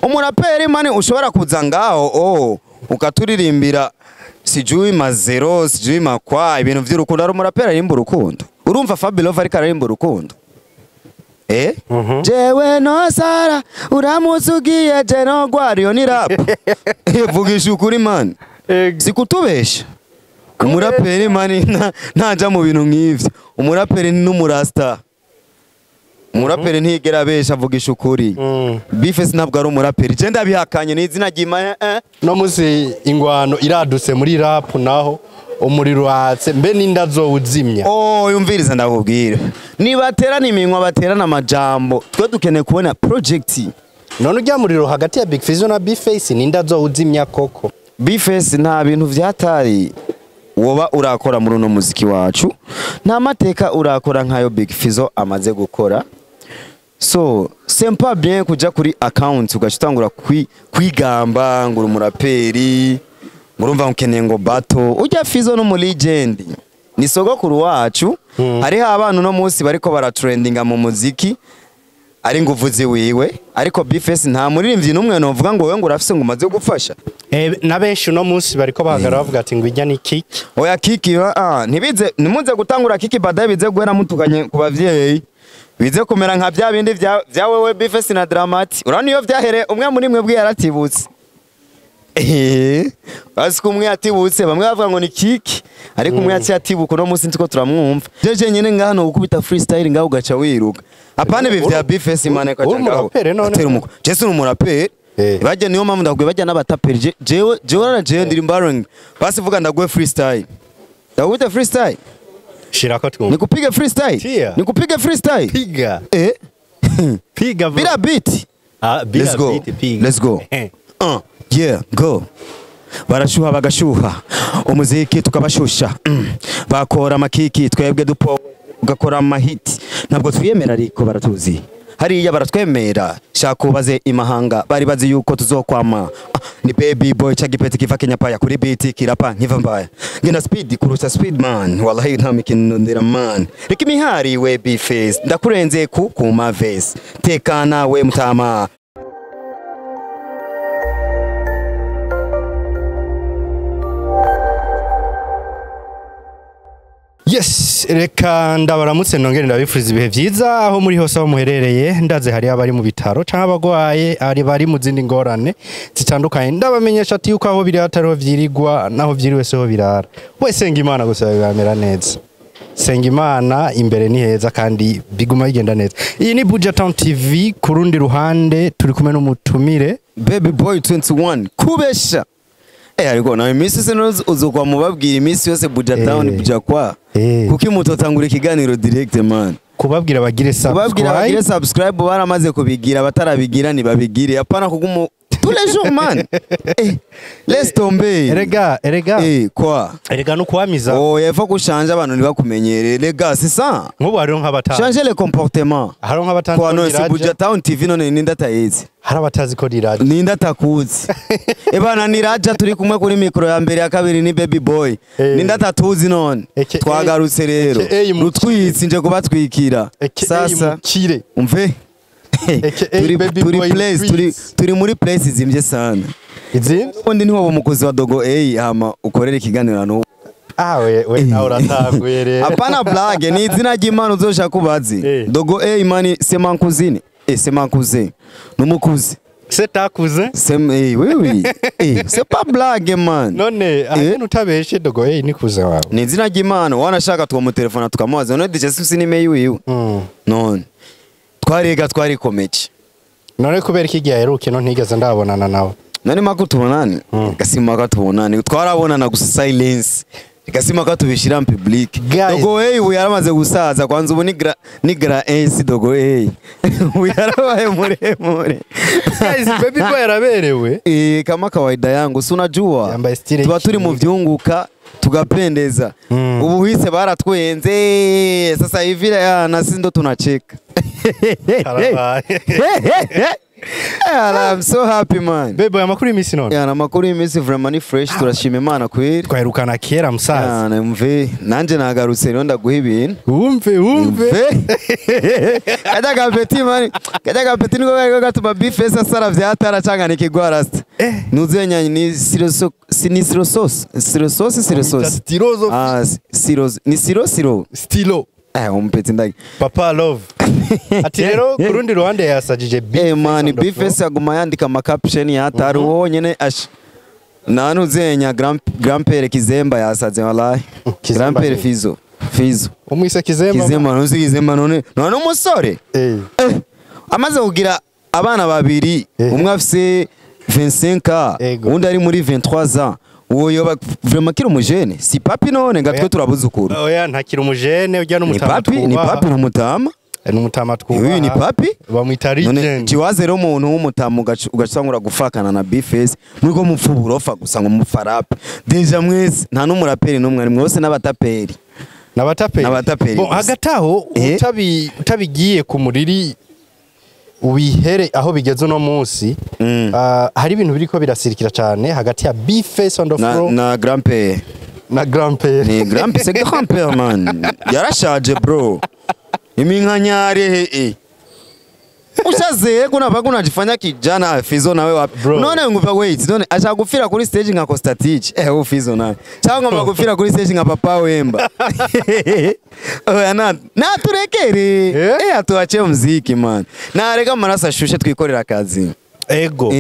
Umuraperi man ushobora kuza ngaho oh ukaturirimbira sijui mazero, sijui makwa, ibintu vy'urukundo. Ari umuraperi arimba urukundo? Urumva Fabilove ariko ararimba urukundo? Eh? Jewe no sara uramutse ugiye je no gwara, iyo ni rap. Vugisha ukuri man. Sikutubesha. Umuraperi man ntaja mu bintu nk'ivyo. Umuraperi ni n'umurasta. Umuraperi ntigera abesha, avugisha ukuri. B-Face ntabwo ari umuraperi. Je ndabihakanye ni izina ry'Imana. No musi ingwano iradutse muri rap, naho umuriro watse, mbe ninda zowuzimya? Oh, yumviriza ndakubwira. Nibaterana iminwa, baterana amajambo. Twe dukeneye kubona project. None ujya muriro hagati ya Big Fizzo na B-Face, ninda zowuzimya koko? B-Face nta bintu vyatari woba urakora muri uno muziki wacu, nta mateka urakora nkayo Big Fizzo amaze gukora. So c'est pas bien kuja kuri account ugashitangura kwigamba ngo uri umuraperi, murumva ukeneye ngo bato. Ujya Fizzo no mu legend, ni sogokuru wacu. Hariho abantu no munsi bariko baratrendinga mu muziki ari nguvu ziwiwe, ariko B-Face nta muririmbyi n'umwe novuga ngo wewe ngo urafise ngo umaze gufasha. Na benshi uno munsi bariko bahagarara bavuga ati ngo ijya ni kiki. Oya kiki, ntibize, nimuze gutangura kiki badaye bize guhera mutukanye ku bavyeyi, bize kumera nka bya bindi vya wewe B-Face na Dramati. Urabona iyo vyahere umwe muri mwe bwe yaratibutse. Basi kumwe yatibutse, bamwe bavuga ngo ni kiki, ariko umwe yaciye atibuka uno munsi ntiko turamwumva. Jeje nyene ngano gukubita freestyle ngaho ugaca wiruka. Apana ibi vya B-Face imane kwa Uri ngaho. umuraperi none? Atera umuko. Jesu ni umuraperi. Bajya niyo mpamvu ndakubwiye bajya n'abataperi. Jewe jewe na jewe ndiri mbaring. Basi vuga ndaguhe freestyle. Ndakubita freestyle. Shirako twumva. Nikupige freestyle. Tia. Nikupige freestyle. Piga. Piga bro. Bila beat. Ah, bila Let's go. beat, piga. Let's go. Yeah, go. Barashuha bagashuha. Umuziki tukabashusha. Bakora amakiki twebwe dupo ugakora amahiti. Ntabwo twiyemera ariko baratuzi. Hariya baratwemera. Shaka ubaze imahanga bari bazi yuko tuzokwama. Ni baby boy cha gipeti kiva Kenya paya kuri beat kirapa nkiva mbaya. Ngenda speed kurusha speed man. Wallahi nta mikino ndira man. Reka imihari we B-Face. Ndakurenze ku kuma verse. Tekana we mutama. Yes, reka ndabaramutse nongere ndabifuriza ibihe vyiza aho muri hose aho muherereye. Ndaze hari abari mu bitaro canke abagwaye, ari bari mu zindi ngorane zitandukanye. Ndabamenyesha ati yuko aho biri hatariho vyirigwa, naho vyiriwe seho birara. We senga Imana gusa bibamera neza. Senga Imana imbere ni heza kandi biguma bigenda neza. Iyi ni Buja Town TV, ku rundi ruhande turi kumwe n'umutumire Baby Boy 21 kubesha. Ariko nawe iminsi yose uzokwa mubabwira iminsi yose Buja Town, Buja kwa. Kuki mutotangura ikiganiro direct man? Kubabwira bagire Kubabwira bagire subscribe. subscribe, baramaze kubigira, batarabigira nibabigire. Apana kugumu tous les jours man. Laisse tomber. Erega, erega. Quoi? Erega no kwamiza. Oh, il faut que change abantu ntibakumenyere. Les gars, c'est ça. Nk'ubu hariho nk'abatanu. Changer le comportement. Hariho nk'abatanu. Kwa no si Buja Town TV none ninda tayizi. Hari abatazi ko riraja. Ninda takuzi. Ebana niraja turi kumwe kuri mikro ya mbere ya kabiri ni Baby Boy. Ninda tatuzi none. Twagarutse rero. Rutwitsi nje kubatwikira. Sasa mukire. Umve. AKA Baby Turi Boy place, Rutwitsi. turi muri place zimvye sana. Izimvye? Ubundi niho umukozi wa Dogo A hama ukorera ikiganiro hano. Ah, we nawe uratanguye rero. Hapana blague, ni izina ry'Imana uzoshaka kubazi. Dogo A mani c'est ma cousine. C'est ma cousin. Numukuzi. C'est ta cousin? C'est oui oui. C'est pas blague man. None, ahantu utabeshe Dogo A ni cousin wawe. Ni izina ry'Imana wanashaka twamutelefona tukamubaza none DJ Sisi ni meyi wiwe. None. Twariga twarikomeje. None kubera iki gihe aheruke no ntigeze ndabonana nawe? None mako tubonane? Gasima ko tubonane. Twarabonana gusa silence. Gasima ko tubishira mu public. Dogo A ubu yaramaze gusaza kwanza ubu ni gra S Dogo A. Ubu yarabaye muremure. Guys, baby boy yaraberewe. Kama kawaida yangu, si unajua. Yambaye style Tuba turi mu vyunguka tugapendeza. Ubu hise baratwenze. Sasa hivi na sisi ndo tunacheka. Karabaye. I'm so happy, man. Bebo, amakuru y'imisi none? Yana, amakuru y'iminsi vraiment ni fresh, turashima Imana kweri. Twaherukana kera, musaza. Yana, mve nanje nagarutse rero, ndaguha ibintu. Wumve, wumve. Mve kajya gapeti man, kajya gapeti niko kariko gatuma Bface asara vyatara canga nikigwa rasta. Nuzenya ni siroso, ni sirosos, sirosos, sirosos. Stirozo. Ah, siros ni siro siro. Stilo. Umpeti ndagi. Papa Love ati rero ku rundi ruhande yasajije B Man, Bface aguma yandika ama caption yatari uwo nyene ash nanuzenya grand grand-père Kizemba yasaze wallahi. Kizemba. Grand-père ni? Fizo, Fizo. Umwise Kizemba? Kizemba, ntuzi Kizemba none? None umusore amaze kugira abana babiri, umwe afise 25 ans, undi ari muri 23 ans. Uwo yoba vraiment kiri umujene, si papi none nga twe turabuzukuru? Oya, ntakiri umujene ujya Ni n'umutama. papi, ni papi, ni umutama. N'umutama twubaha. Uyu ni papi. Bamwita None legend. jiwaze rero umuntu w'umutamu ugacangura gufakana na Bface muriko mupfa uburofa gusa ngo mupfa rap. Déjà mwese nta n'umuraperi n'umwe ari mwose n'abataperi. N'abataperi. N'abataperi Bon, gusa. hagati aho utabigiye ku muriri ubihere aho bigeze uno munsi, hari ibintu biriko birasirikira cyane hagati ya Bface on the Na, floor na grand-père. Na grand-père. Ni grand, c'est grand-père man, yarashaje bro, iminkanyari he ushazeye kuna paka unajifanya kijana. Fizo nawe wapi? Bro. None ngupa, wait, none ashaka gupfira kuri stage nka Costatich? Fizo nawe cyangwa ngomba gupfira kuri stage nka Papa Wemba? Oya, na naturekere. Atuache muziki man, nareka amaraso ashushe twikorera akazi. Ego.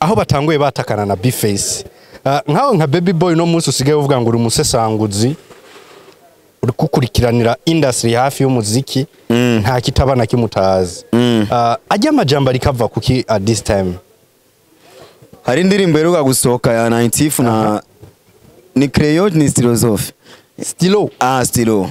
Aho batanguye batakana na Bface, nkaho nka Baby Boy no munsi usigaye uvuga ngo uri umusesanguzi, uri kukurikiranira industry hafi y'umuziki, nta kitabana kimutazi. Ajya amajambo arikava kuki at this time? Hari indirimbo iheruka gusohoka ya 90 na ni Creole, ni Philosophe. Stilo. Ah, Stilo.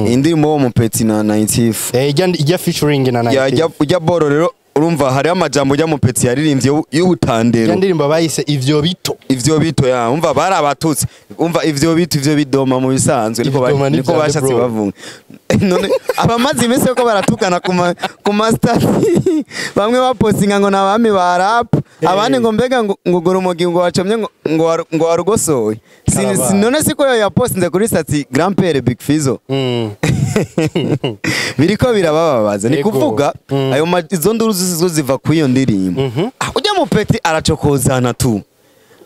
Indirimbo wo mupeti na 90. Ijya featuring na Ya. 90. Ijya boro rero, urumva hariho amajambo ujya mupeti yaririmbye y'ubutandero. Ijya ndirimbo bayise ivyo bito. Ivyo bito ya, umva bari abatutsi, umva ivyo bito, ivyo bidoma mu bisanzwe niko Ibidoma ni niko vyande, bashatse bro. bavuga. None abamaze iminsi ko baratukana ku ma status, bamwe bapostinga ngo nabami ba rap, abandi ngo mbega ngo gora umugi ngo wacomye ngo warugosoye. Karabaye. None siko yapostinze kuri statut grand père Big Fizzo? Biriko birabababaza ni kuvuga ayo izo nduru zo ziva ku iyo ndirimbo. Ah, ujya mu peti aracokozana tu.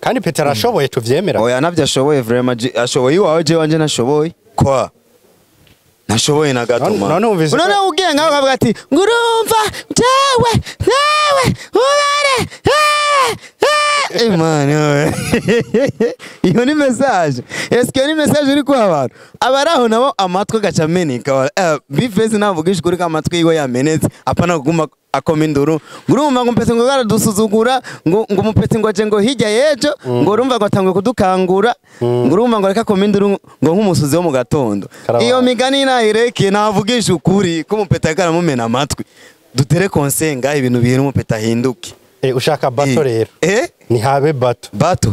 Kandi Peter arashoboye, tuvyemera. Oya, navyo ashoboye vraiment, ashoboye iwawe, je wanje nashoboye kwa nashoboye na gato man. None wumvise None ugiye ngaho ukavuga ati ngurumva jewe nawe ubare man oya. Iyo ni message, eske iyo ni message uri kuha abantu abari aho nabo amatwi agaca ameneka? Bface navugisha ukuri ko amatwi yiwe yamenetse, apana kuguma akoma induru ngurumva ngo mpetse ngo baradusuzugura, ngo umupeti ngo aje ngo hirya y'ejo, ngo urumva ngo atanguye kudukangura, ngo urumva ngo reka akoma induru ngo nk'umusuzi wo mu gatondo. Karabaye. Iyo migani nayireke, navugisha ukuri ko umupeti ariko aramumena amatwi. Dutere konsenga ibintu bihera, umupeti ahinduke. Ushaka battle rero? Nihabe battle. Battle.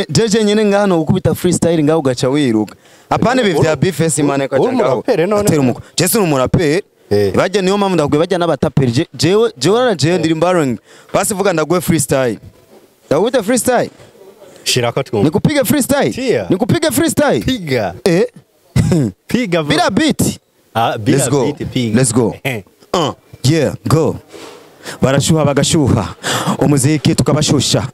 Jeje nyene ngano gukubita freestyle ngaho ugaca wiruka, apana ibi vya Bface man ko Uri umuraperi none? Atera umuko, Jesu ni umuraperi. Bajya niyo mpamvu ndakubwiye bajya n'abataperi. Jewe na jewe ndiri mbaring basi, vuga ndaguhe freestyle, ndakubita freestyle. Shirako twumve. Nikupige freestyle? Tia. Nikupige freestyle? Piga. Piga, bro. Bila beat? Ah, bila Let's go. beat, piga. Let's go. Yeah, go. Barashuha bagashuha umuziki tukabashusha.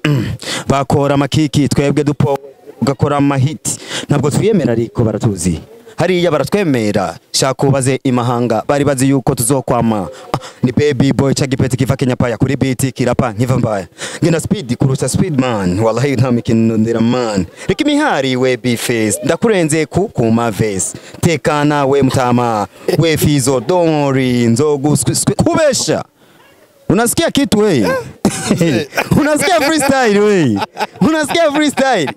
Bakora amakiki, twebwe dupo ugakora amahiti. Ntabwo twiyemera ariko baratuzi, hariya baratwemera. Shaka ubaze imahanga, bari bazi yuko tuzokwama. Ah, ni baby boy cha gipeti kiva Kenya paya kuri beat kirapa nkiva mbaya, ngenda speed kurusha speed man, wallahi nta mikino ndera man. Reka imihari we Bface, ndakurenze ku ma verse. Tekana we mutama we Fizo, don't worry, nzogu kubesha. Unasikia kitu we? Unasikia freestyle we? Unasikia freestyle?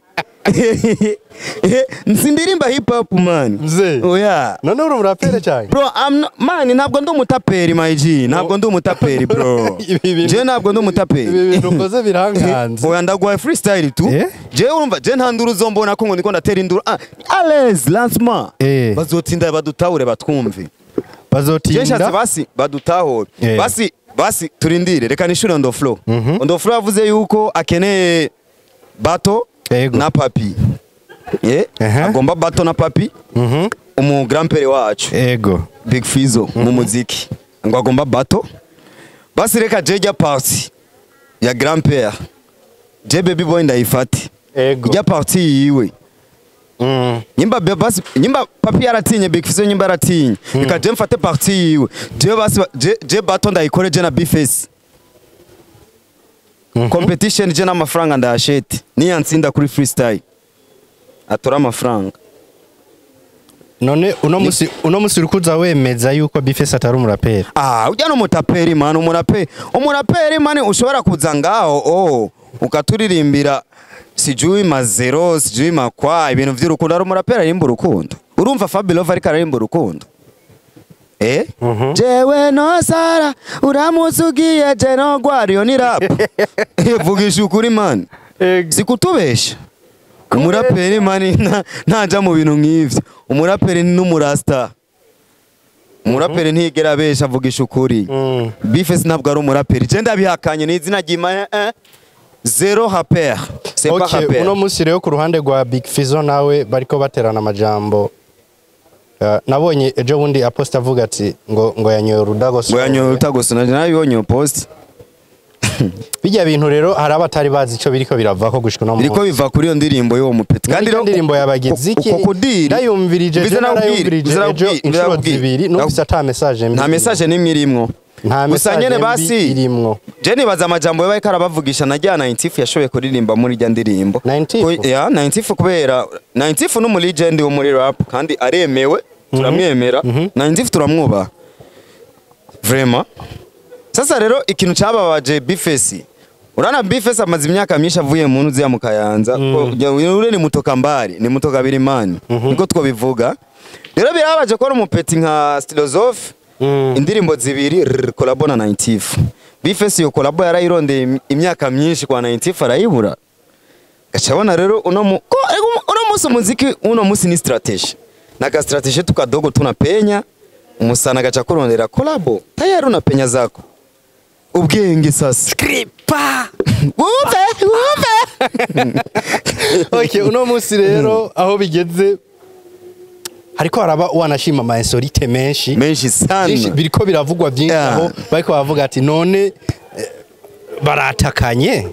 Nsindirimba hip hop man. Mzee. Oya. None uri umuraperi cyane? Bro, I'm not, man, ntabwo ndi umutaperi my G, ntabwo ndi umutaperi bro. Je ntabwo ndi umutaperi. Ibi bintu ukoze birankanze. Oya, ndaguhaye freestyle tu. Je urumva je nta nduru uzombona ko ngo ndiko ndatera induru. Ah, allez, lancement. Bazotinda badutahure batwumve. Je nshatse Bazotinda. basi badutahure. Basi Basi turindire, reka nishure on the floor. On the floor yavuze yuko akeneye battle na Papi. Agomba battle na Papi. Umu grand-père wacu. Big Fizzo mu muziki. Ngo agomba battle. Basi reka jeja party ya grand-père. Je baby boy ndayifate. Ijya party yiwe. Nyimba basi nyimba Papi yaratinye, Big Fizzo nyimba yaratinye. Reka je mfate party yiwe. Je basi je battle ndayikore je na Bface. Competition je n'amafaranga ndayashete. Niyansinda kuri freestyle. Atora amafaranga. None uno musi urikuza wemeza yuko Bface atari umuraperi? Ah, ujya n'umutaperi man, umuraperi. Umuraperi man ushobora kuza ngaho oh ukaturirimbira sijui mazero, sijui makwa, ibintu vy'urukundo. Ari umuraperi arimba urukundo? Urumva Fabio ariko aririmba urukundo? Jewe no sara uramutse ugiye je no gwara, iyo ni rap? Vugisha ukuri man. Sikutubesha. Umuraperi man ntaja mu bintu nk'ivyo. Umuraperi n'umurasta. Umuraperi ntigera abesha, avugisha ukuri. Bface ntabwo ari umuraperi. Je ndabihakanye ni izina ry'Imana zéro rappeur. C'est pas rappeur. Uno musi rero ku ruhande rwa Big Fizzo nawe bariko baterana amajambo. Nabonye ejo bundi aposta avuga ati ngo yanyoye urudago. Ngo yanyoye urutagoso, nanje nabibonye iyo post. Bijya bintu rero hari abatari bazi ico biriko biravako gushika uno Biriko munsi. biva kuri iyo ndirimbo y'uwo mupeti. Kandi rero indirimbo yabagize iki? Uko kudiri. Ndayumvirije, Biza je nakubwira, narayumvirije biza ejo nakubwira, inshuro nakubwira. zibiri, numvise ata message mbi. Nta message n'imwe irimwo. Nta Gusa message nyene mbi basi irimwo. Je nibaza amajambo yabaye karabavugisha na rya 90 yashoboye kuririmba muri rya ndirimbo. 90? Ya 90, kubera 90 ni umu legend wo muri rap kandi aremewe, turamwemera. 90 turamwubaha. Vraiment. Sasa rero ikintu cyababaje Bface. Urana Bface amaze imyaka myinshi avuye mu ntuzi ya mu Kayanza. Ure ni mutoka mbari, ni mutoka birimani. Niko twobivuga. Rero birababaje ko ari umupeti nka Philosophe indirimbo zibiri rrr, collabo na 90. Bface iyo collabo yarayirondeye imyaka myinshi kwa 90 arayibura. Gacabona rero uno mu ko ariko uno munsi umuziki uno munsi ni strategy. Naka strategy tukadogo tunapenya, umusana gaca kurondera collabo. Tayari unapenya zako. Ubwenge sasa. Skripa. Wumve, wumve. Okay, uno munsi rero aho bigeze hariko haraba wanashima ama insolite menshi. Menshi sana. Byinshi biriko biravugwa byinshi, aho bariko bavuga ati none baratakanye,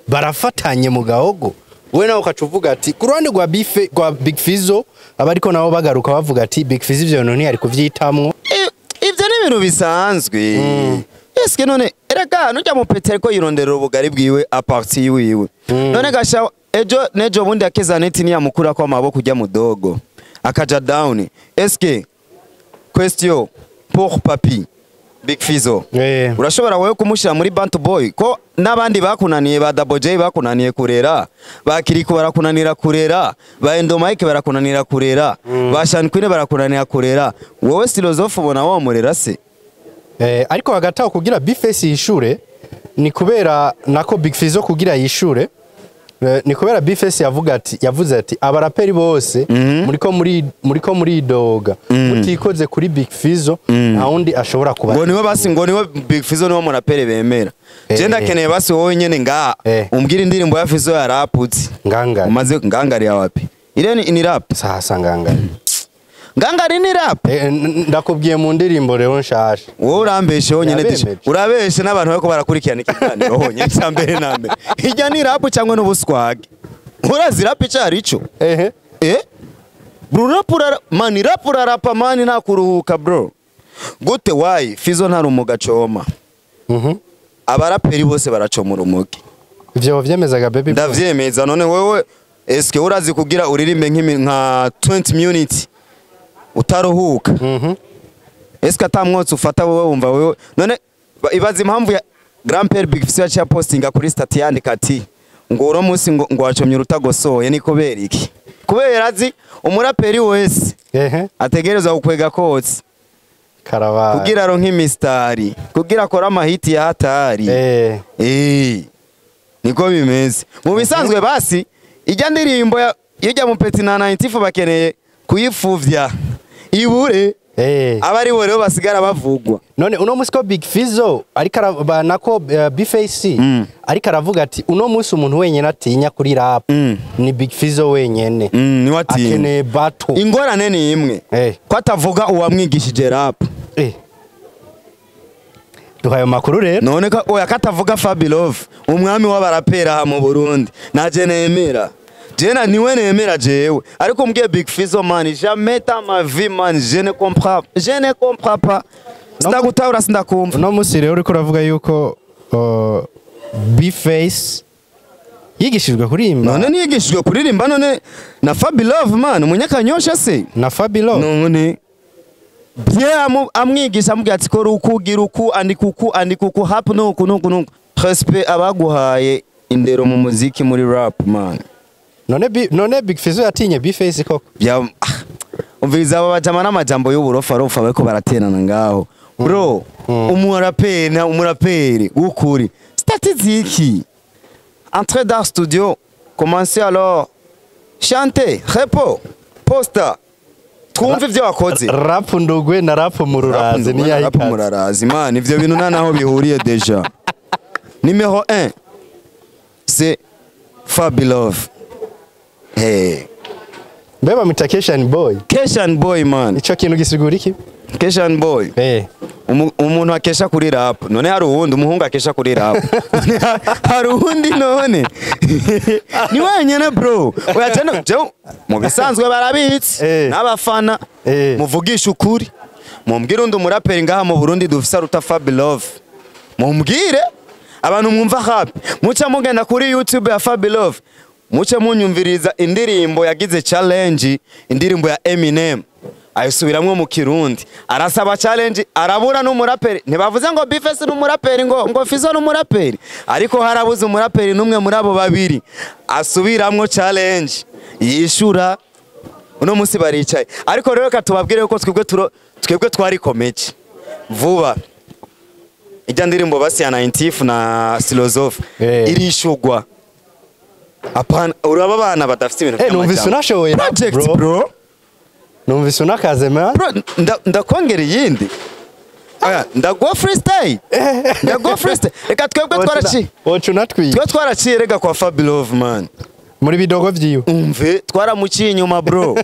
barafatanye mu gahogo. We nawe ukaca uvuga ati ku ruhande rwa bife rwa Big Fizzo, abariko nabo bagaruka bavuga ati Big Fizzo ivyo bintu ntiyari kuvyitamwo. Ivyo ni ibintu bisanzwe. Eske none erega nujya mu peti ariko yirondera ubugari bwiwe à partir wiwe. None gasha ejo nejo bundi akeza neti niyamukura ko amaboko ujya mudogo. Akaja down. Eske question pour Papi Big Fizzo. Urashobora wowe kumushira muri Bantu Boy ko n'abandi bakunaniye, ba Double J bakunaniye kurera, ba Kiriko barakunanira kurera, ba Endo Mike barakunanira kurera, ba Shan Queen barakunanira kurera, wowe Philosophe ubona wamurera se? Ariko hagati aho kugira Bface yishure ni kubera nako Big Fizzo kugira yishure ni kubera Bface yavuga ati yavuze ati abaraperi bose muriko muri doga mutikoze kuri Big Fizzo nta wundi ashobora kuba. Ngo niwe basi, ngo niwe Big Fizzo niwe muraperi bemera. Je ndakeneye basi wowe nyene ngaha umbwire indirimbo ya Fizzo ya rap uzi. Ngangari. Umaze ngangari ya wapi? Ile ni rap. Sasa ngangari. Ngangari ni rap. Ndakubwiye mu ndirimbo rero nshasha. Wowe urambeshe wonyene dishe. Yabemeje. Urabeshe n'abantu bariko barakurikirana ikiganiro honyene icya mbere na mbere. Ijya ni rap cyangwa n'ubuswage? Urazi rap icyo ari cyo? Ehe. Bro, rap urara man, rap urarapa man, nta kuruhuka bro. Gute wayi Fizzo nta rumuga coma. Abaraperi bose baracoma urumogi. Ivyo wavyemezaga baby boy? Ndavyemeza. None wewe eske urazi kugira uririmbe nka 20 minutes utaruhuka? Eske atamwotsi ufata wowe wumva wewe? None ibaza impamvu ya Grand-père Big Fizzo yaciye postinga kuri statut yandika ati ngo uno munsi ngo wacomye urutagosoye, ni kubera iki? Kubera azi umuraperi wese ategerezwa gukwega kotsi Karabaye. Kugira aronke imistari, kugira akore amahiti ya hatari. Niko bimeze mu bisanzwe. Basi ijya ndirimbo ijya mu peti na 94 bakeneye kuyipfuvya ibure. Aba ari bo rero basigara bavugwa. None uno munsi ko Big Fizzo ariko nako B-Face ariko aravuga ati uno munsi umuntu wenyene atinya kuri rap ni Big Fizzo wenyene. Niwe atinya. Akeneye battle. Ingorane ni imwe, ko atavuga uwamwigishije rap. Duhaye amakuru rero. None ko oya katavuga Fabilove, umwami w'abarapera aha mu Burundi, naje nemera. Jena niwe nemera jewe, ariko mbwiye Big Fizzo, man, jamais dans ma vie, man, je ne comprends, je ne comprends pas, sindagutahura, sindakumva. Uno munsi rero uriko uravuga yuko B-Face yigishijwe kuririmba. None niyigishijwe kuririmba none na Fabilove, man, umunyakanyosha se? Na Fabilove. None bien amwigisha, amubwira ati kora uku, gira uku, andika uku, andika uku, hap nuku nuku nuku. Respect abaguhaye indero mu muziki, muri rap, man. None Big Fizzo yatinye B-Face koko? Bya umviriza, aba bajama n'amajambo y'uburofa bariko baraterana ngaho, bro. Umuraperi na umuraperi w'ukuri, statistique, entrée dans studio, commencez alors chanter, repo posta, twumve ivyo wakoze. Rap ndugwe na rap mu rurazi niyo Rap ayikaze. Murarazi, man, ivyo bintu nta naho bihuriye. Déjà numéro 1, c'est Fabilove, hey. Mbe bamwita Keshan Boy? Keshan Boy, man. Ico kintu gisigura iki? Keshan Boy. Umuntu akesha kuri rap, none hari uwundi umuhungu akesha kuri rap? None hari uwundi? None ni wenyene, bro. Oya, jeno jewe mu bisanzwe barabitse n'abafana. Muvugisha ukuri, mumbwire undi umuraperi ngaha mu Burundi dufise aruta Fabilove. Mumbwire, abantu mwumva rap, muca mugenda kuri YouTube ya Fabilove, muce munyumviriza indirimbo yagize challenge, indirimbo ya Eminem ayisubiramwo mu Kirundi, arasaba challenge, arabura n'umuraperi. Ntibavuze ngo B-Face n'umuraperi, ngo Fizzo n'umuraperi, ariko harabuze umuraperi n'umwe muri abo babiri asubiramwo challenge yishura. Uno munsi baricaye, ariko rero reka tubabwire ko twebwe twarikomeje vuba. Ijya ndirimbo basi ya 90 na Philosophe irishugwa. Apana, uraba abana badafite ibintu Numvise by'amajambo. unashoboye rap, Project, bro. Bro. Numvise unakaze, man. Bro, ndakongera iyindi. Aya, ndaguha freestyle, ndaguha freestyle. Reka twebwe twaraciye. Woca unatwiye. Twe twaraciye rega kwa Fabilove, man. Muri bidogo vyiwe. Umve, twaramuciye inyuma, bro.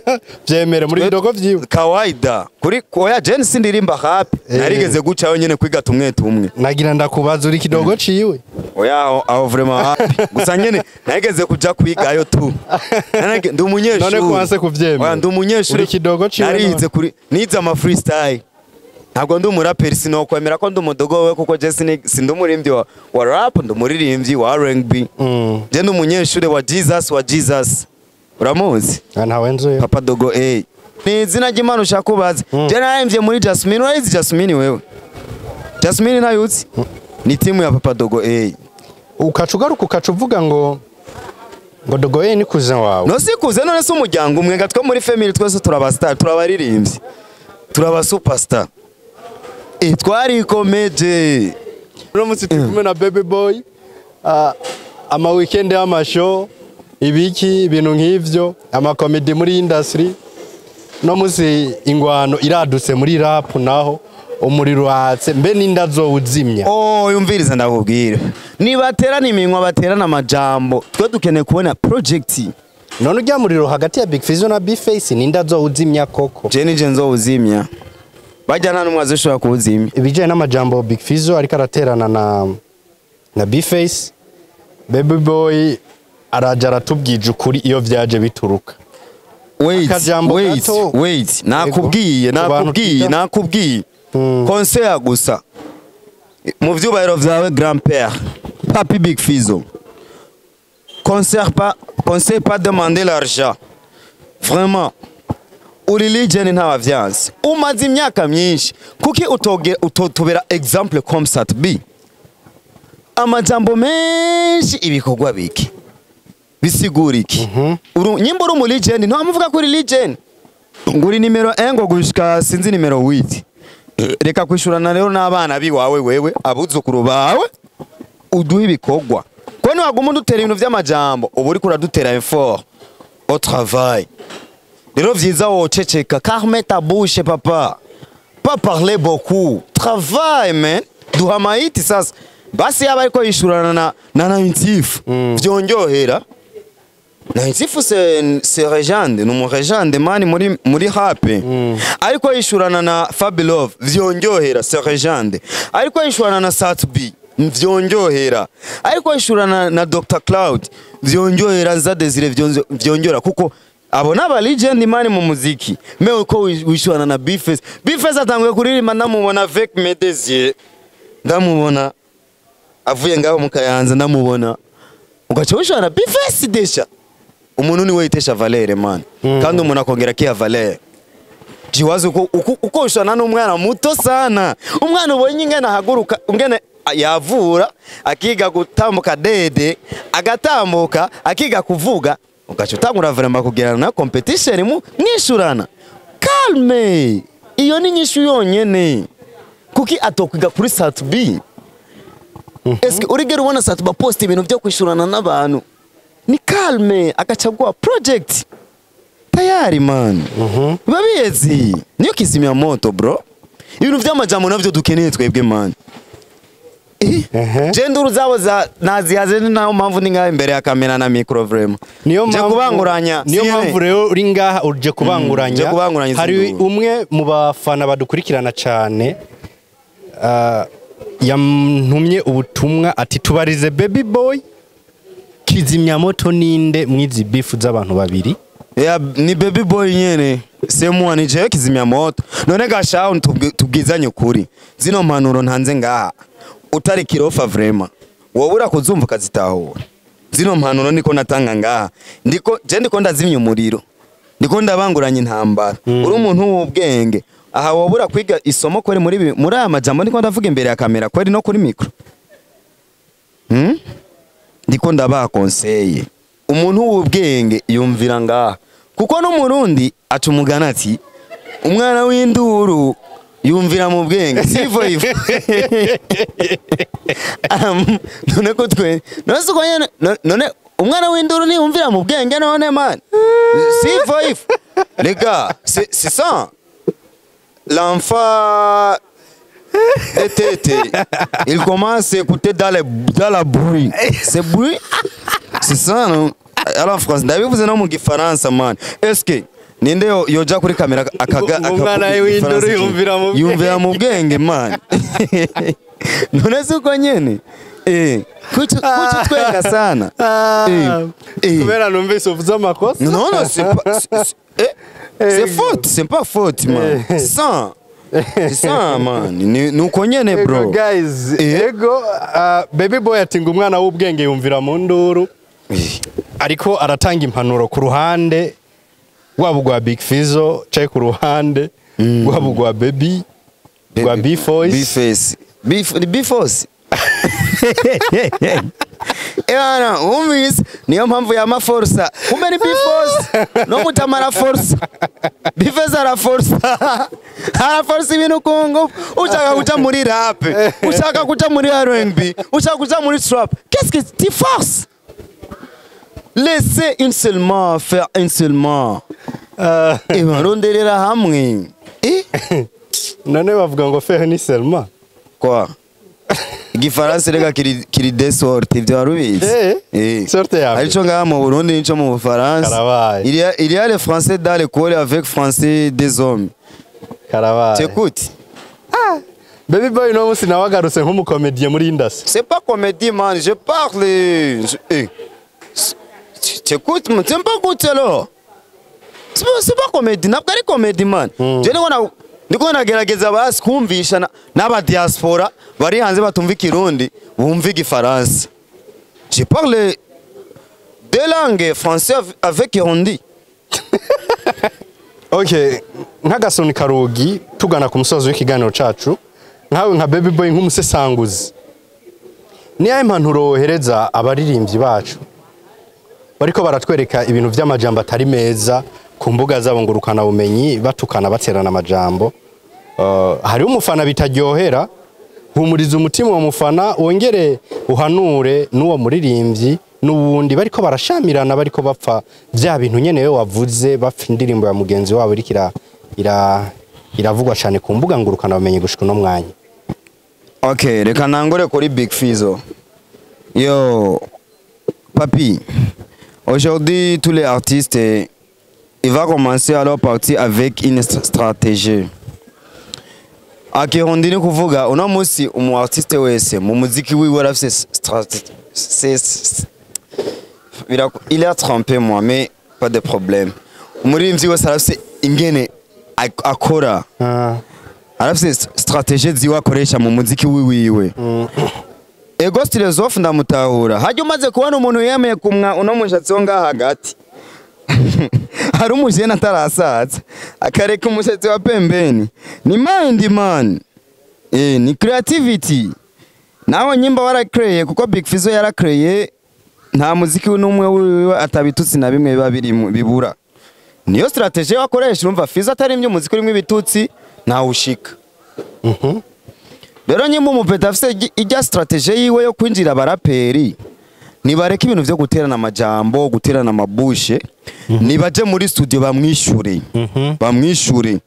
Vyemere, muri bidogo vyiwe. Kawaida kuri oya, Jen sindirimba rap. Narigeze gucayo nyene kwiga tumwe tumwe. Nagira ndakubaza, uri kidogo ciwe? Oya, aho vraiment happy gusa nyene narigeze kuja kwigayo tu. Ndi umunyeshuri. None ko wanse kuvyemera? Oya, ndi umunyeshuri. Uri kidogo ciwe? Narize kuri, nize ama freestyle, ntabwo ndi umuraperi. Sinokwemera ko ndi umudogo we, kuko je sindi umuririmbyi wa rap, ndi umuririmbyi wa R&B. Je ndi umunyeshuri wa Jesus, wa Jesus, uramuzi? Ah, ntawe nzuye. Papa Dogo A ni izina ry'Imana ushaka kubaza. Je narembye muri Jasmine. Urayizi Jasmine wewe? Jasmine ntayuzi? Ni timu ya Papa Dogo A. Ukaca ugaruka ukaca uvuga ngo Dogoye ni cousin wawe. No sikuze, none se umuryango umwe gatwe muri family, twese turaba star, turabaririmbyi, turaba superstar. Twarikomeje. Uno munsi turi kumwe na Baby Boy. Ama weekend y'amashow, ibiki, ibintu nk'ivyo, amakomedi muri industry. No munsi ingwano iradutse muri rap, naho umuriro watse, mbe ninda zowuzimya? Oh, yumviriza ndakubwira, nibaterana iminwa, baterana amajambo, twe dukeneye kubona project. None urya muriro hagati ya Big Fizzo na B-Face, ninda zowuzimya koko? Je nije nzowuzimya, bajya nta n'umwe azoshobora kuwuzimya. Ibijyanye n'amajambo Big Fizzo ariko araterana na B-Face, Baby Boy araja aratubwije ukuri iyo vyaje bituruka. Wait. Akajambo Wait. gato. Wait, nakubwiye. Ku bantu Nakubwiye. Nakubwiye conseil gusa mu vyubahiro vyawe, grand père Papi Big Fizzo, conseil pas, conseil pas demander l'argent. Vraiment, uri legend, ntawavyanse, umaze imyaka myinshi. Kuki utotubera exemple comme ça b amajambo menshi, ibikorwa biki? Bisigura iki? Nyimba uri umu legend, ntamuvuga ko uri legend ngo uri nimero 1 ngo gushika sinzi nimero 8. Reka kwishurana rero n'abana biwawe, wewe abuzukuru bawe, uduhe ibikorwa, ko niwaguma udutera ibintu vy'amajambo, uba uriko uradutera effort au travail. Rero vyiza woceceka, calme ta bouche, papa. Pas parler beaucoup, travail man, duha ama hit. Sasa basi yaba ariko yishurana na Naintif, vyonjohera. Naintif c'est légende, ni umu légende man muri rap. Ariko yishurana na Fabilove, vyonjohera, c'est légende. Ariko yishurana na Sat-B, vyonjohera. Ariko yishurana na Dr Cloud, vyonjohera. Za Desire, vyonjohera, kuko abo n'aba legend man mu muziki. Mais uko wishurana na B-Face, B-Face atanguye kuririmba ndamubona avec mes deux yeux, ndamubona avuye ngaho mu Kayanza, ndamubona, ugaca wishurana na B-Face. Déjà umuntu niwe yitesha valeur man, kandi umuntu akongera akiha valeur. Jiwaze uko ushana n'umwana muto sana, umwana ubonye ingene ahaguruka, ingene yavura, akiga gutambuka dede, agatambuka, akiga kuvuga, ugaca utangura vraiment kugirana na competition mu mwishurana. Calme, iyo ni nyishu yonyene. Kuki atokwiga kuri Sat B? Eske urigera ubona Sat B post ibintu byo kwishurana n'abantu? Ni calme, agacagua project tayari man, biba biheze. Niyo kizimya moto bro. Ibintu vy'amajambo navyo dukeneye twebwe man. Je nduru zabo za nazihaze, ni nayo mpamvu ni ngaho imbere ya kamera na micro vraiment. Niyo Nje mpamvu kubanguranya. Niyo Sinyene. mpamvu rero uri ngaha, uje kubanguranya. Nje kubanguranya izi Hari nduru. umwe mu bafana badukurikirana cyane, yantumye ubutumwa ati: "Tubarize Baby Boy, kizimyamoto ninde mwizi beef z'abantu babiri?" Ya, ni Baby Boy nyene, c'est moi, ni jewe kizimya moto. None gashaho tubwizanye ukuri, zino mpanuro ntanze ngaha, utari kirofa vraiment wowe urakuzumva ukazitahura. Zino mpanuro niko natanga ngaha, ndiko je ndiko ndazimya umuriro, ndiko ndabanguranya intambara. Uri umuntu w'ubwenge, aha wobura kwiga isomo kweri muri aya majambo ndiko ndavuga imbere ya kamera kweri no kuri micro. Ndiko ndabaha conseil. Umuntu w'ubwenge yumvira ngaha, kuko n'Umurundi aca umugani ati: "Umwana w'induru yumvira mu bwenge." Sivyo hivyo? None ko twe none siko nyene, none umwana w'induru ntiyumvira mu bwenge? None man, sivyo hivyo? Les gars, c'est ça, l'enfant de tête, il commence à écouter dans la bruit, c'est bruit, c'est ça, non? Alors en France, ndabivuze no mu gifaransa man. Est-ce que ninde yoja kuri kamera akaga Ngo umwana akavuga w'induru igifaransa? Yumvira mu bwenge. Yumvira mu bwenge man. None si uko nyene? Kuki twenga sana? Kubera numvise uvuze amakosa. Non, non, c'est pas. C'est faute, c'est pas faute, man. C'est ça. C'est ça, man. Nuko nyene, bro. Ego guys, ego, Baby Boy ati ngo umwana w'ubwenge yumvira mu nduru. Ariko aratanga impanuro ku ruhande rwaba urwa Big Fizzo canke ku ruhande rwaba urwa Baby, rwa B Voice. B-Face. B Force. Ebana, wumvise niyo mpamvu yama forsa. Kumbe ni B Force. No mutamara forsa. B Face ara forsa. Ara forsa ibintu ku ngufu. Ushaka kuja muri rap, ushaka kuja muri R&B, ushaka kuja muri trap. Qu'est-ce que tu forces? Laissez une seulement faire une seulement. Eba ronderera hamwe. None bavuga ngo faire ni seulement. Quoi? Igifaransa rega kiri des sortes, ibyo wari ubizi? Sorte ya mbere. Arico ngaha mu Burundi nico mu Bufaransa. Karabaye. Il y a les Français dans l'école avec français des hommes. Karabaye. Tu écoutes? Baby Boy no munsi nawe agarutse nk'umukomediye muri industry. C'est pas comédie man, je parle. Tu écoutes, man, tu pas écoutes alors. C'est pas comédie, ntabwo ari comédie man. Je ndiko nagerageza basi kumvisha n'aba diaspora bari hanze batumva ikirundi bumva igifaransa. Je parle deux langues, français avec kirundi. Okay, nk'agasoni karugi, tugana ku musozo w'ikiganiro cacu, nkawe nka Baby Boy, nk'umusesanguzi, niyahe impanuro wohereza abaririmbyi bacu bariko baratwereka ibintu vy'amajambo atari meza ku mbuga zabo ngurukana bumenyi, batukana, baterana amajambo? Hariho umufana bitaryohera. Humuriza umutima uwo mufana, wongere uhanure n'uwo muririmbyi n'uwundi bariko barashamirana, bariko bapfa vya bintu nyene we wavuze, bapfa indirimbo ya mugenzi wabo iriko ira Iravugwa cyane ku mbuga ngurukana bumenyi gushika uno mwanya. Okay, reka nangore kuri Big Fizzo. Yo, papi, aujourd'hui, tous les artistes, il va commencer alors partir avec une stratégie. Akirundi ni kuvuga uno musi umu artiste wese mu muziki wiwe arafise stratégie. Il a trompé moi, mais pas de problème. Umuririmbyi wese arafise ingene akora. Arafise stratégie ziwe akoresha mu muziki wiwiwe. Ego Stylozof ndamutahura. Hajya umaze kubona umuntu yemeye kumwa uno mushatsi wo ngaha hagati. Hari umujene atarasaza akareka umushatsi wa pembeni. Ni mind man. Ni creativity. Nawe nyimba warakreye kuko Big Fizzo yarakreye, nta muziki n'umwe wiwe atabitutsi na bimwe biba biri bibura. Niyo stratégie wakoresha. Urumva Fizzo atarimbye umuziki urimo ibitutsi ntawushika. Rero nyimba umupeta afise ijya stratégie yiwe yo kwinjira abaraperi, nibareke ibintu vyo guterana amajambo, guterana amabushe, nibaje muri studio bamwishure. Bamwishure.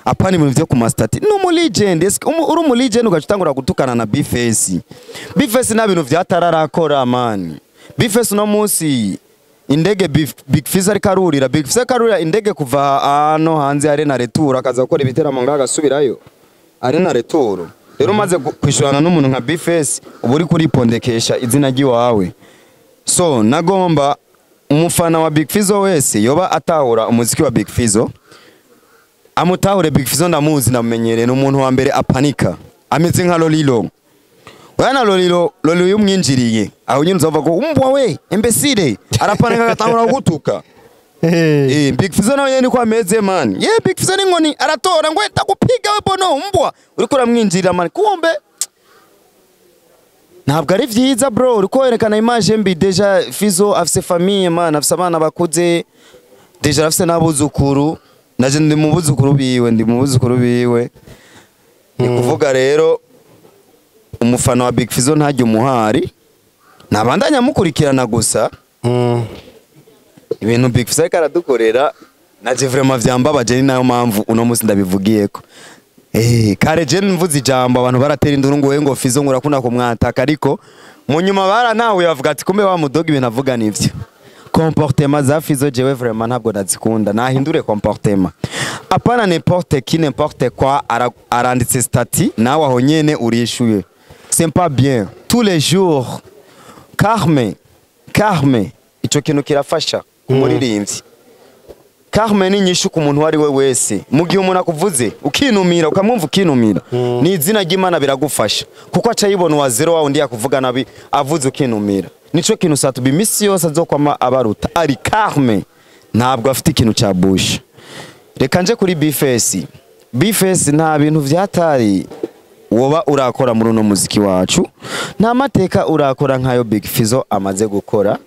Apana ibintu vyo ku ma statuts. Ni umu legend, uri umu legend ugaca utangura gutukana na Bface. Bface nta bintu vyatararakora man. Bface uno munsi indege Big Fizzo ariko arurira, Big Fizzo ariko arurira indege kuva hano hanze arena retour, akaza gukora ibiteramo ngaha agasubirayo. Arena retour. Rero umaze kwishurana n'umuntu nka Bface uba uri kuripondekesha izina ry'iwawe. So nagomba umufana wa Big Fizzo wese yoba atahura umuziki wa Big Fizzo amutahure. Big Fizzo ndamuzi, ndamumenyereye, ni umuntu wa mbere apanika, ameze nka Lolilo. Oya, na Lolilo, Lolilo iyo umwinjiriye aho nyine uzavuga ko umbwa we imbécile, arapanika agatangura kugutuka. Big Fizzo nawe nyene niko ameze man. Ye Big Fizzo ni inkoni aratora ngo ndagupiga we bono umbwa. Uriko uramwinjirira man. Kumbe ntabwo ari vyiza bro, uriko werekana image mbi. Déjà Fizzo afise famille man, afise abana bakuze. Déjà afise n'abuzukuru. Naje ndi mu buzukuru biwe, ndi mu buzukuru biwe. Ni kuvuga rero umufana wa Big Fizzo ntajya umuhari. Nabandanya amukurikirana gusa. Ibintu Big Fizzo ariko aradukorera naje vraiment vyambabaje, ni nayo mpamvu uno munsi ndabivugiyeko. Kare je mvuze ijambo abantu baratera induru ngo we ngo Fizzo ngo urakunda kumwataka, ariko mu nyuma baranawe bavuga ati kumbe wa mudoga ibintu avuga nivyo. Comportement za Fizzo jewe vraiment ntabwo ndazikunda, nahindure comportement. Apana n'importe qui n'importe quoi aranditse statut nawe aho nyene urishuye. C'est pas bien. Tous les jours calme calme, ico kintu kirafasha umuririmbyi. Calme ni nyishu ku muntu uwo ari we wese. Mu gihe umuntu akuvuze ukinumira, ukamwumva ukinumira, ni izina ry'Imana biragufasha kuko aca yibona uwa zero wa undi yakuvuga nabi avuze ukinumira. Nico kintu Satubi imisi yose azokwama abaruta, ari calme, ntabwo afite ikintu ca busha. Reka nje kuri Bface. Bface nta bintu vyatari woba urakora muri uno muziki wacu, nta mateka urakora nkayo Big Fizzo amaze gukora.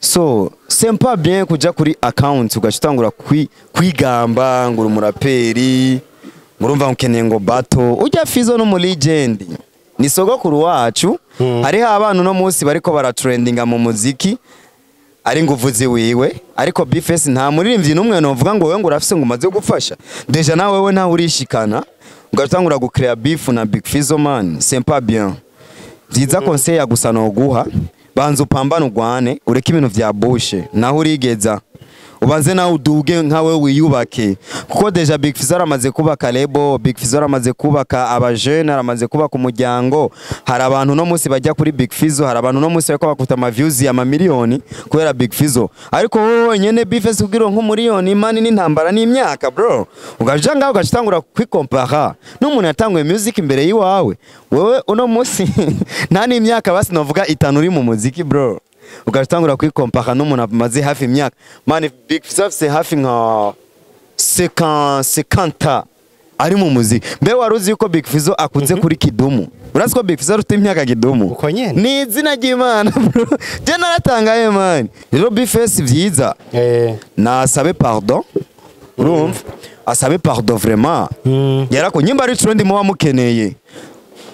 So c'est pas bien kuja kuri account ugaca utangura kwigamba ngo uri umuraperi, murumva ukeneye ngo bato ujya. Fizzo no mu legend, ni sogokuru wacu. Hariho abana uno munsi bariko baratrendinga mu muziki ari nguvu ziwiwe, ariko Bface nta muririmbyi n'umwe novuga ngo wewe ngo urafise ngo umaze gufasha. Déjà nawe wewe ntawe urishikana ugatangura gucrea beef na Big Fizzo man, c'est pas bien. Vyiza conseil ya gusa noguha, banza upambane ugwane, ureke ibintu vya bushe naho urigeza, ubanze nawe uduge nkawe wiyubake, kuko déjà Big Fizzo aramaze kubaka label, Big Fizzo aramaze kubaka abajene, aramaze kubaka umuryango. Hari abantu no munsi bajya kuri Big Fizzo, hari abantu no munsi bariko bakuta ama views ya mamiliyoni kubera Big Fizzo, ariko wowe wenyene Bface kugira nk'umuriyoni mani n'intambara n'imyaka bro, ugaja ngaho ugacitangura kwikompara n'umuntu yatanguye music imbere yiwawe. Wewe uno munsi nta n'imyaka basi novuga 5 uri mu muziki bro, ugatangura kwikompara n'umuntu amaze hafi imyaka man. Big Fizzo afise hafi nka 50 50 ari mu muziki. Mbe wari uzi yuko Big Fizzo akuze kuri Kidumu? Urazi ko Big Fizzo afite imyaka Kidumu? Uko nyene. Ni izina ry'Imana bro, je naratangaye man. Rero Bface vyiza nasabe pardon, urumva, asabe pardon vraiment. Yarako nyimba ari trend muba mukeneye,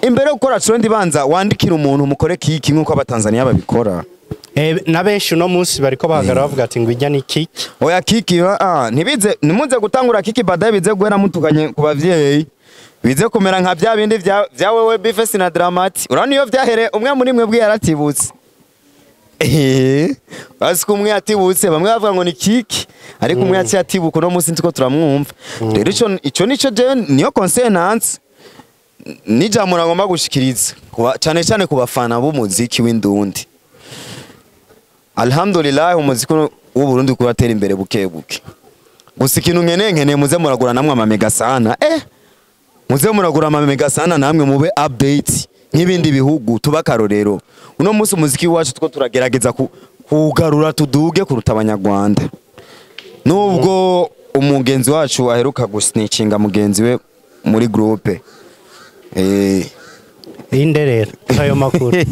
imbere yo gukora trend banza wandikira umuntu mukore kiki nkuko abatanzania babikora. Na benshi uno munsi bariko bahagarara bavuga ati ngo ijya ni kiki. Oya, kiki ntibize, nimuze gutangura kiki badaye, bize guhera mutukanye ku bavyeyi, bize kumera nka bya bindi vya wewe Bifesi na Dramati. Urabona iyo vyahere, umwe muri mwe bwe yaratibutse. Basi ko umwe yatibutse, bamwe bavuga ngo ni kiki, ariko umwe yaciye atibuka, uno munsi ntiko turamwumva. Rero ico nico jewe niyo conseil nanse n'ijambo nagomba gushikiriza cane cane ku bafana b'umuziki w'indundi. Alhamdulillah, umuziki w'u Burundi kuratera imbere buke buke. Gusa ikintu nkeneye muze muragura namwe amamega sana, muze muragura amamega sana, namwe mube update nk'ibindi bihugu, tuba akarorero. Uno munsi umuziki wacu two turagerageza kuwugarura tuduge kuruta abanyarwanda, nubwo umugenzi wacu aheruka gusnicinga mugenzi we muri groupe. Inde rero ayo makuru?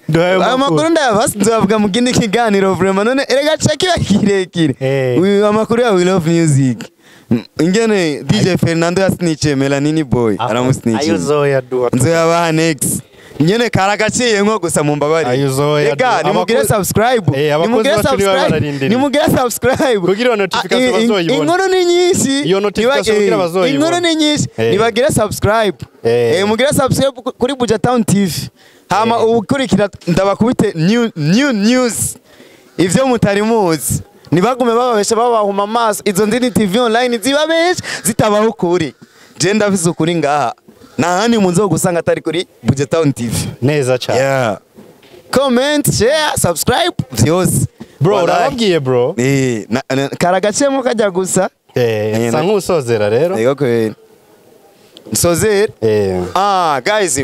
Duhaye Ayo amakuru. Makuru ndayabasi, nzobavuga mu kindi kiganiro vraiment. None erega ca kiba kirekire. Uyu amakuru ya We Love Music, ingene DJ Fernando yasnice Melanini Boy, aramusnice. Ayo uzoyaduha. Nzoyabaha next, nyene karagaciye nko gusa mumbabarire. Ayo uzoyaduha. Reka nimugire subscribe. Abakozi Nimugire bacu nibo subscribe. bararindiriye. Nimugire subscribe. Kugira iyo notification bazoyibone. Inkuru ni nyinshi. Iyo notification kugira bazoyibone. Inkuru ni nyinshi. Nibagire subscribe. Mugire subscribe kuri Buja Town TV, hama ubukurikira ndabakubite new news, ivyo mutari muzi. Nibagume bababesha, babahuma amaso, izo ndini TV online zibabesha zitabaho ukuri. Je ndafise ukuri ngaha, nahandi muzogusanga atari kuri Buja Town TV. Neza cyane. Yeah. Comment, share, subscribe, vyose. Bro, Wallahi. urababwiye bro. Karagaciyemo kajya gusa. Sa nk'usozera rero. Yego kweli. Nsozere. Ah, guys,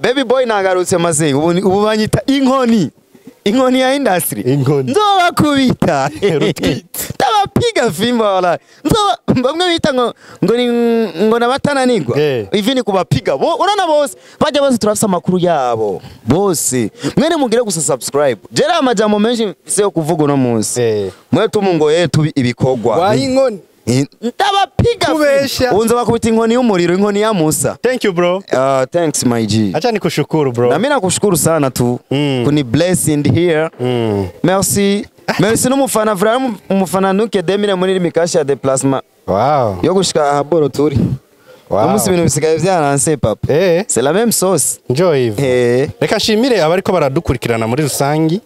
baby boy nagarutse maze ubu banyita inkoni. Inkoni ya industry. Inkoni. Nzobakubita. Rutwitsi. Tabapiga fimbo wala. Nzoba bamwe bita ngo ni ngo nabatananirwa. Ivi ni kubapiga. Bo urana bose. Bajya bose turafise amakuru yabo. Bose. Mwene mugire gusa subscribe. Jera amajambo menshi mfise yo kuvuga uno munsi. Mwe tumungo yetu ibikorwa. Wayi inkoni. Ndabapiga. Kubesha. Ubu nzobakubita inkoni y'umuriro, inkoni ya Musa. Thank you bro. Thanks my G. Acha nikushukuru bro. Na mimi nakushukuru sana tu kuni blessing here. Merci. Merci n'umufana vraiment, umufana nuke demire muri mikashi ya déplacement yo gushika aha boro turi. Umunsi ibintu bisigaye vyaranse papa. C'est la même sauce. Enjoy hivyo. Reka nshimire abariko baradukurikirana muri rusangi.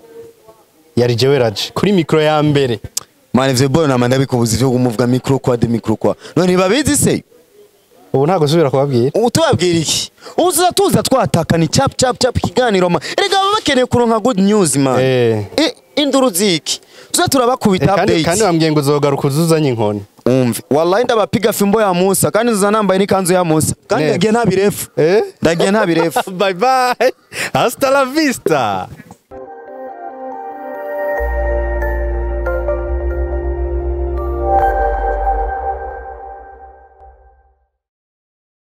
Yari jewe Raje kuri mikro ya mbere. Man, ivyo boro nama ndabikubuza ivyo kumuvuga micro kwa de micro kwa. None babizi se? Ubu ntabwo subira kubabwira. Utubabwira iki? Uza tuza twataka ni chap chap chap ikiganiro ma. Erega baba bakeneye kuronka good news man. Induru ziki? Tuza turabakubita Kandi updates. kandi bambwiye ngo uzogaruka uzuzanye inkoni. Umve, wallahi ndabapiga fimbo ya Musa, kandi nzoza nambaye n'ikanzu ya Musa, kandi Neza. ndagiye nta birefu. Ndagiye nta birefu. Bye bye. Hasta la vista.